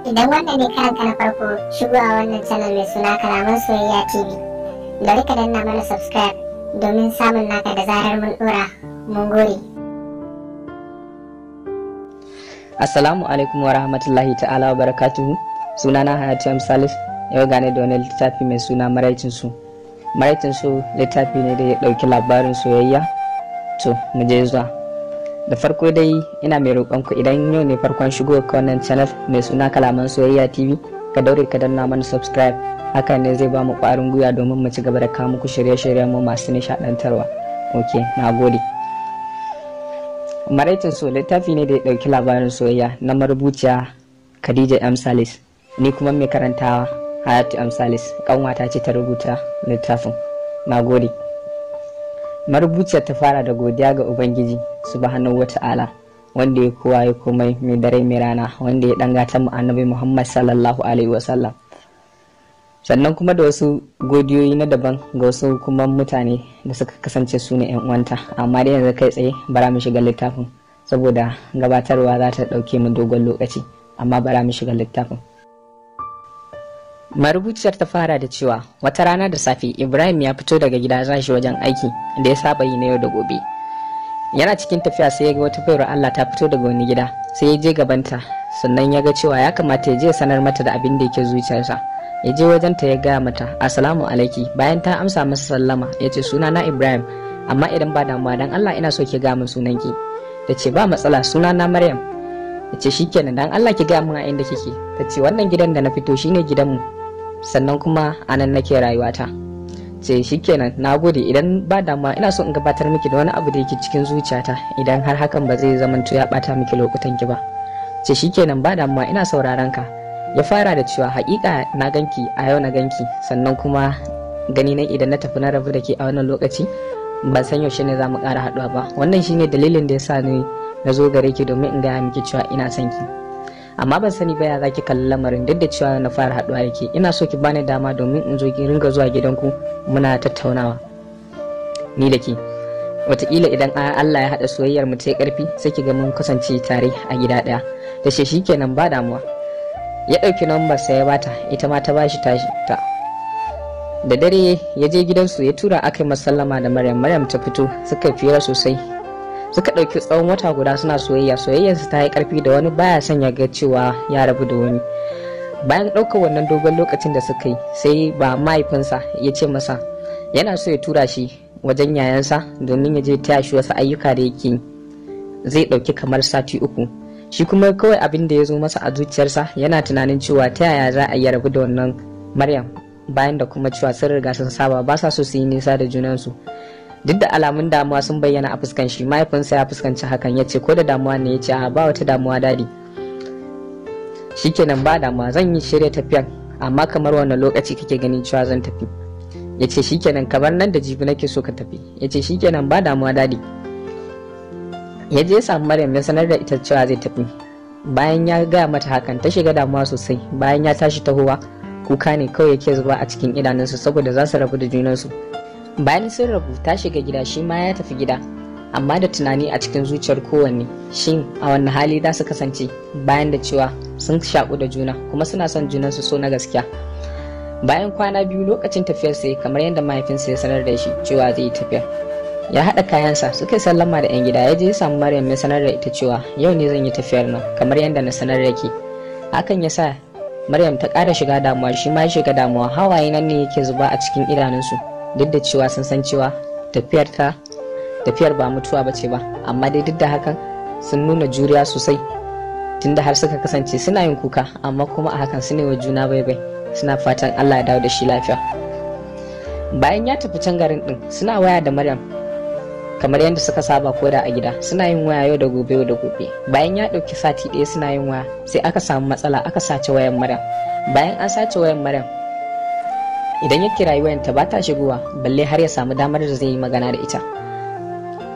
Idan wannan ne karanka na farko shigowa wannan channel mai suna Kalaman Soyayya TV, da rika danna mana subscribe domin samun naka da zarar mun dora. Mun gode. Assalamu alaikum wa rahmatullahi ta'ala wa barakatuhu. Sunana Hayatu M. Salif, yau gane da wani littafi mai suna Maraicin Su. Maraicin Su littafi ne da ya ɗauki labarin soyayya. To, mu je zuwa. Da farko dai ina mai roƙon ku, idan yau ne farkon shigo ka wannan channel mai suna Kalaman Soyayya TV, ka daure ka danna mana subscribe. Hakan ne zai ba mu ƙwarin gwiwa domin mu ci gaba da kawo muku shirye-shiryen mu masu nishaɗantarwa. Ok, na gode. Maraicin So littafi ne da ya ɗauki labarin soyayya na marubuciya Khadija M. Salis. Ni kuma mai karantawa Hayatu M. Salis, ƙanwata ce ta rubuta littafin. Na gode. Marubuciyar ta fara da godiya ga Ubangiji subhanahu wata'ala, wanda ya kowa ya komai, mai dare mai rana, wanda ya ɗan mu Annabi Muhammad sallallahu alaihi wasallam. Sannan kuma da wasu godiyoyi na daban ga wasu kuma mutane da suka kasance su ne 'yan uwanta. Amma dai yanzu kai tsaye bara mu shiga littafin, saboda gabatarwa za ta ɗauke mu dogon lokaci, amma bara mu shiga littafin. Marubuciyar ta fara da cewa wata rana da safe Ibrahim ya fito daga gida za shi wajen aiki da ya saba yi na yau da gobe. Yana cikin tafiya sai ya ga wata baiwar Allah ta fito daga wani gida, sai ya je gabanta, sannan ya ga cewa ya kamata ya je sanar mata da abin da yake zuciyarsa. Ya je wajenta ya gaya mata, "Assalamu alaiki." Bayan ta amsa masa sallama, ya ce, "Suna na Ibrahim, amma idan ba damuwa, dan Allah ina so ki gaya min sunanki." Ta ce, "Ba matsala, suna na Maryam." Ya ce, "Shikenan, dan Allah ki gaya min a inda kike." Ta ce, "Wannan gidan da na fito shine gidanmu, sannan kuma anan nake rayuwata." Ce, "Shikenan, na gode. Idan ba damuwa ina so in gabatar miki da wani abu da yake cikin zuciyata, idan har hakan ba zai zamanto ya bata miki lokutan ki ba." Ce, "Shikenan, ba damuwa, ina sauraron ka." Ya fara da cewa, "Hakika na ganki a yau, na ganki, sannan kuma gani nan idan na tafi na rabu da ke a wannan lokaci, ban san yaushe ne za mu ƙara haɗuwa ba. Wannan shine dalilin da ya sa ni na zo gare ki domin in gaya miki cewa ina son ki, amma ban sani ba ya za ki kalli lamarin. Duk da cewa na fara haɗuwa da ke, ina so ki bani dama domin in zo ki ringa zuwa gidanku muna tattaunawa ni da ke. Wataƙila idan Allah ya haɗa soyayyar mu ta yi ƙarfi, sai ki ga mun kasance tare a gida ɗaya." Da shi, "Shikenan, ba damuwa." Ya ɗauki lambar sa ya bata, ita ma ta bashi tashi ta. Da dare ya je gidansu, ya tura aka yi masallama da Maryam. Maryam ta fito, suka fira sosai. Suka ɗauki tsawon wata guda suna soyayya. Soyayyarsu ta yi ƙarfi da wani baya son ya ga cewa ya rabu da wani. Bayan ɗaukar wannan dogon lokacin da suka yi, sai ba mahaifinsa ya ce masa yana so ya tura shi wajen yayansa domin ya je taya shi wasu ayyuka da yake, zai ɗauki kamar sati 3. Shi kuma kawai abin da ya zo masa a zuciyarsa, yana tunanin cewa ta yaya za a yi rabu da wannan Maryam, bayan da kuma cewa sun riga sun saba, ba sa so su yi nisa da junansu. Duk da alamun damuwa sun bayyana a fuskan shi, mahaifinsa ya fuskanci hakan, ya ce, "Ko da damuwa ne?" Ya ce, "A, ba wata damuwa, Daddy." "Shikenan, ba damuwa, zan yi shirya tafiyan, amma kamar wannan lokaci kake ganin cewa zan tafi?" Ya ce, "Shikenan, kamar nan da jibi nake so ka tafi." Ya ce, "Shikenan, ba damuwa, Daddy." Ya je ya samu Maryam, ya sanar da ita cewa zai tafi. Bayan ya gaya mata hakan, ta shiga damuwa sosai. Bayan ya tashi tahowa, kuka ne kawai yake zuba a cikin idanunsu saboda za su rabu da junansu. Bayan sun rabu, ta shiga gida, shi ma ya tafi gida, amma da tunani a cikin zuciyar kowanne, shin a wanne hali za su kasance, bayan da cewa sun shaƙu da juna kuma suna son junansu so na gaskiya. Bayan kwana 2, lokacin tafiyarsa, kamar yadda mahaifinsa ya sanar da shi cewa zai yi tafiya, ya haɗa kayansa, suka yi sallama da 'yan gida, ya je ya samu Maryam, ya sanar da ita cewa yau ne zan yi tafiyar nan kamar yadda na sanar da ke. Hakan ya sa Maryam ta ƙara shiga damuwa, shi ma ya shiga damuwa. Hawaye nan ne yake zuba a cikin idanunsu, duk da cewa sun san cewa tafiyar ta tafiyar ba mutuwa ba ce ba, amma dai duk da hakan sun nuna juriya sosai, tunda har suka kasance suna yin kuka, amma kuma a hakan su ne wa juna bai bai, suna fatan Allah ya dawo da shi lafiya. Bayan ya tafi can garin din, suna waya da Maryam kamar yadda suka saba koda a gida, suna yin waya yau da gobe, yau da gobe. Bayan ya ɗauki sati 1 suna yin waya, sai aka samu matsala, aka sace wayan Maryam. Bayan an sace wayan Maryam, idan ya kirayi wayanta ba ta shigowa, balle har ya samu damar da zai yi magana da ita.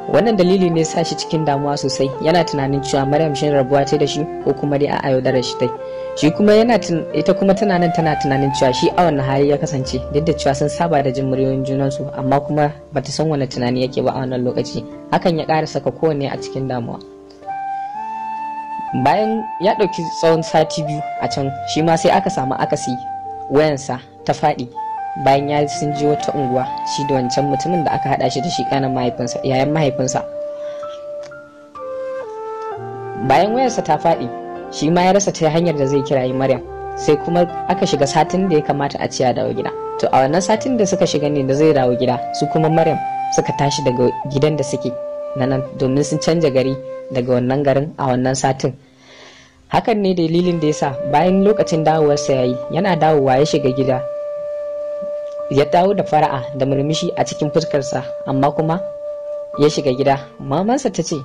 Wannan dalili ne sa shi cikin damuwa sosai, yana tunanin cewa Maryam shin rabuwa ce da shi ko kuma dai a'a yaudarar shi tai. Shi kuma yana ita kuma tana nan tana tunanin cewa shi a wannan hali ya kasance, duk da cewa sun saba da jin muryoyin junansu, amma kuma bata san wani tunani yake ba a wannan lokaci. Hakan ya ƙara saka kowanne a cikin damuwa. Bayan ya ɗauki tsawon sati 2 a can, shi ma sai aka samu akasi, wayansa ta faɗi bayan ya sun je wata unguwa shi da wancan mutumin da aka haɗa shi da shi, ƙanin mahaifinsa, yayan mahaifinsa. Bayan wayarsa ta faɗi, shi ma ya rasa ta hanyar da zai kirayi Maryam. Sai kuma aka shiga satin da ya kamata a ce ya dawo gida. To a wannan satin da suka shiga ne da zai dawo gida, su kuma Maryam suka tashi daga gidan da suke na nan domin sun canja gari daga wannan garin a wannan satin. Hakan ne dalilin da yasa bayan lokacin dawowarsa yayi, yana dawowa ya shiga gida, ya dawo da fara'a da murmushi a cikin fuskarsa, amma kuma ya shiga gida. Mamansa ta ce,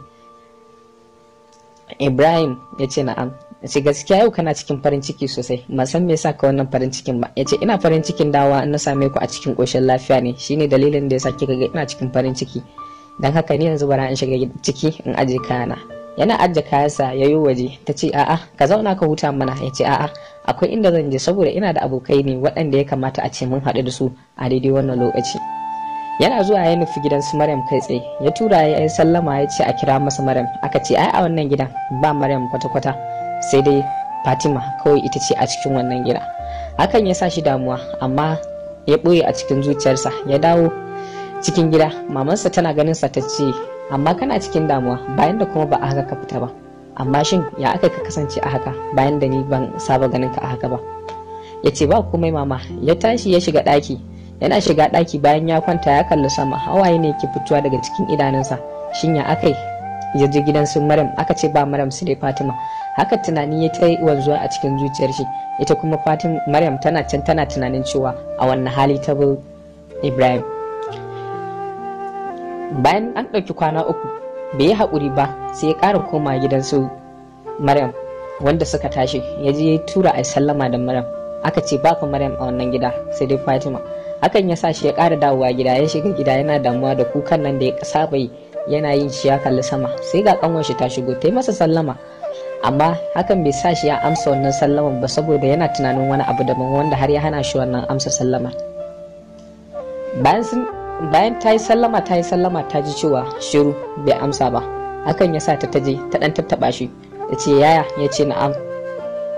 "Ibrahim?" Ya ce, "Na'am." Ya ce, "Gaskiya yau kana cikin farin ciki sosai, ban san me yasa ka wannan farin cikin ba." Ya ce, "Ina farin cikin dawowa in na same ku a cikin koshin lafiya ne, shine dalilin da yasa kika ga ina cikin farin ciki. Dan haka ni yanzu bara in shiga ciki in aje kayana." Yana aje kayansa ya yi waje. Ta ce, "A'a, ka zauna ka huta mana." Ya ce, "A'a, akwai inda zan je saboda ina da abokai ne waɗanda ya kamata a ce mun haɗu da su a daidai wannan lokaci." Yana zuwa ya nufi gidan su Maryam kai tsaye, ya tura ya yi sallama, ya ce a kira masa Maryam. Aka ce ai a wannan gidan ba Maryam kwata-kwata, sai dai Fatima kawai ita ce a cikin wannan gida. Hakan ya sa shi damuwa, amma ya ɓoye a cikin zuciyarsa. Ya dawo cikin gida, mamansa tana ganin sa ta ce, "Amma kana cikin damuwa bayan da kuma ba a haka ka fita ba. Amma shin ya aka ka kasance a haka bayan da ni ban saba ganin ka a haka ba?" Ya ce, "Ba komai, mama." Ya tashi ya shiga ɗaki. Yana shiga ɗaki, bayan ya kwanta ya kalli sama, hawaye ne ke fitowa daga cikin idanunsa. Shin ya aka ya je gidan su Maryam aka ce ba Maryam su dai Fatima? Haka tunani ya ta wanzuwa a cikin zuciyar shi. Ita kuma Fatima, Maryam tana can tana tunanin cewa a wannan hali ta bi Ibrahim. Bayan an ɗauki kwana 3, bai yi haƙuri ba, sai ya ƙara koma gidan su Maryam wanda suka tashi. Ya je ya tura a sallama da Maryam, aka ce ba fa Maryam a wannan gida sai dai Fatima. Hakan ya sa shi ya ƙara dawowa gida. Ya shiga gida yana damuwa da kukan nan da ya saba yi, yana yin shi ya kalli sama, sai ga kanwar shi ta shigo ta yi masa sallama, amma hakan bai sa shi ya amsa wannan sallaman ba saboda yana tunanin wani abu daban wanda har ya hana shi wannan amsa sallama. Bayan ta yi sallama, ta yi sallama, ta ji cewa shiru, bai amsa ba. Hakan ya sa ta taje ta dan tattaba shi, ta ce, "Yaya?" Ya ce, "Na'am."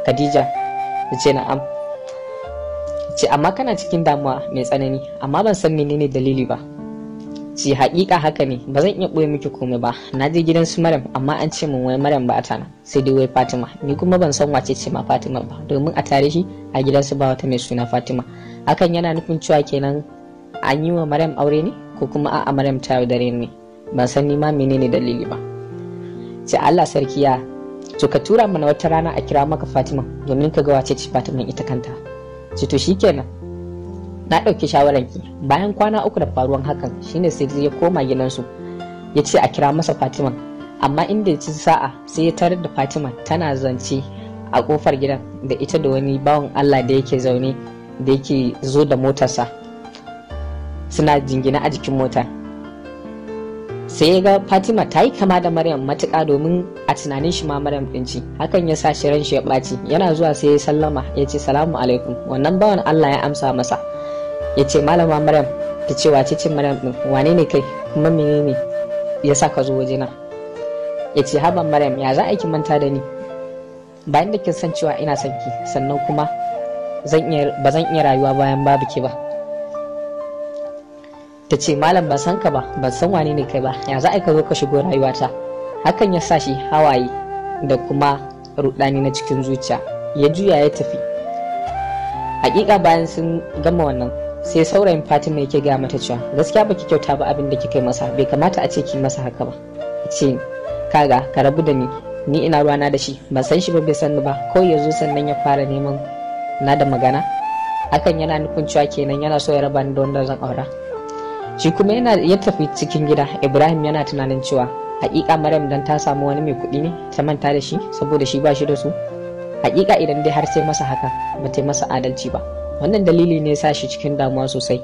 "Khadija?" Ta ce, "Na'am." Ce, "Amma kana cikin damuwa mai tsanani, amma ban san menene dalili ba." Ce, "Haƙiƙa haka ne, ba zan iya ɓoye miki komai ba. Na je gidan su Maryam, amma an ce min wai Maryam ba ta nan, sai dai wai Fatima. Ni kuma ban san wace ce ma Fatima ba, domin a tare shi a gidan su ba wata mai suna Fatima. Hakan yana nufin cewa kenan an yi wa Maryam aure ne, ko kuma a'a, Maryam ta yaudare ne. Ban san ni ma menene dalili ba." Ce, "Allah sarki, ya to ka tura mana wata rana a kira maka Fatima domin ka ga wace ce Fatima ita kanta." Ce, "To shikenan, na ɗauki shawararki." Bayan kwana 3 da faruwan hakan shine sai ya koma gidansu ya ce a kira masa Fatima, amma inda ya ci sa'a sai ya tarar da Fatima tana zance a kofar gidan da ita da wani bawan Allah da yake zaune, da yake zo da motarsa, suna jingina a jikin mota. Sai ya ga Fatima ta yi kama da Maryam matuƙa, domin a tunanin shi ma Maryam ɗin ce. Hakan ya sa shi ran shi ya ɓaci. Yana zuwa sai ya sallama, ya ce, "Salamu alaikum." Wannan bawan Allah ya amsa masa, ya ce, "Malama Maryam?" Ta ce, "Wace ce Maryam ɗin? Wane ne kai? Kuma menene ya sa ka zo wajena?" Ya ce, "Haba Maryam, ya za a ki manta da ni bayan da kin san cewa ina son ki, sannan kuma ba zan iya rayuwa bayan babu ki ba?" Ta ce, "Malam, ban san ka ba, ban san wane ne kai ba. Ya za a ka zo ka shigo rayuwata?" Hakan ya sa shi hawaye da kuma rudani na cikin zuciya, ya juya ya tafi. Hakika bayan sun gama wannan, sai saurayin Fatima yake gaya mata cewa gaskiya baki kyauta ba abin da kika yi masa, bai kamata a ce ki masa haka ba. Ce, "Kaga, ka rabu da ni, ni ina ruwana da shi? Ban san shi ba, bai san ni ba. Kawai ya zo sannan ya fara neman na da magana. Hakan yana nufin cewa kenan yana so ya raba ni da wanda zan aura." Shi kuma yana ya tafi cikin gida. Ibrahim yana tunanin cewa hakika Maryam dan ta samu wani mai kuɗi ne ta manta da shi saboda shi ba shi da su. Hakika idan dai har sai masa haka, ba ta masa adalci ba. Wannan dalili ne sa shi cikin damuwa sosai.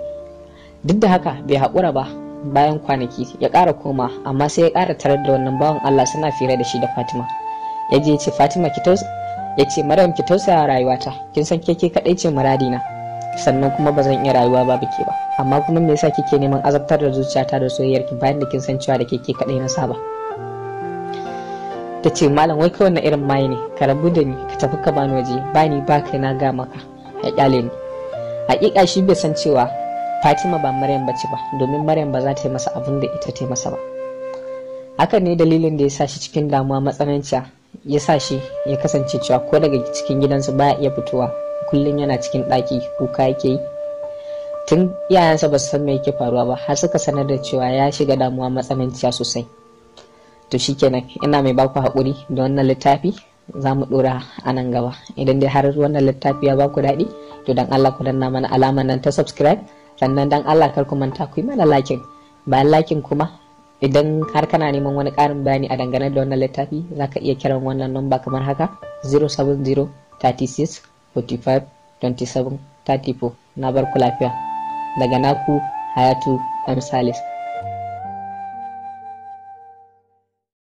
Duk da haka bai haƙura ba. Bayan kwanaki ya ƙara koma, amma sai ya ƙara tarar da wannan bawan Allah suna fira da shi da Fatima. Ya je ya ce, "Fatima, ki ya ce, "Maryam, ki tausaya rayuwata. Kin san ke kaɗai ce muradina, sannan kuma ba zan iya rayuwa babu ke ba. Amma kuma me yasa kike neman azabtar da zuciyata da soyayyar ki bayan da kin san cewa da ke kaɗai na saba?" Ta ce, "Malam, wai kai wannan irin maye ne? Ka rabu da ni, ka tafi ka bani waje, ba ni ba kai, na ga maka, ya kyale ni." Hakika shi bai san cewa Fatima ba Maryam bace ba, domin Maryam ba za ta yi masa abin da ita ta yi masa ba. Hakan ne dalilin da ya sa shi cikin damuwa matsananciya, ya sa shi ya kasance cewa ko daga cikin gidansu baya iya fitowa, kullum yana cikin ɗaki kuka yake yi. Tun iyayensa ba su san me yake faruwa ba har suka sanar da cewa ya shiga damuwa matsananciya sosai. To shikenan, ina mai baku haƙuri da wannan littafi, za mu ɗora a nan gaba. Idan dai har wannan littafi ya baku daɗi, to dan Allah ku danna mana alamar nan ta subscribe. Sannan dan Allah kar ku manta ku yi mana liking. Bayan liking kuma, idan har kana neman wani ƙarin bayani a dangane da wannan littafi, za ka iya kiran wannan namba kamar haka: 070 36 45 27 34. Na bar ku lafiya daga naku Hayatu M Salis.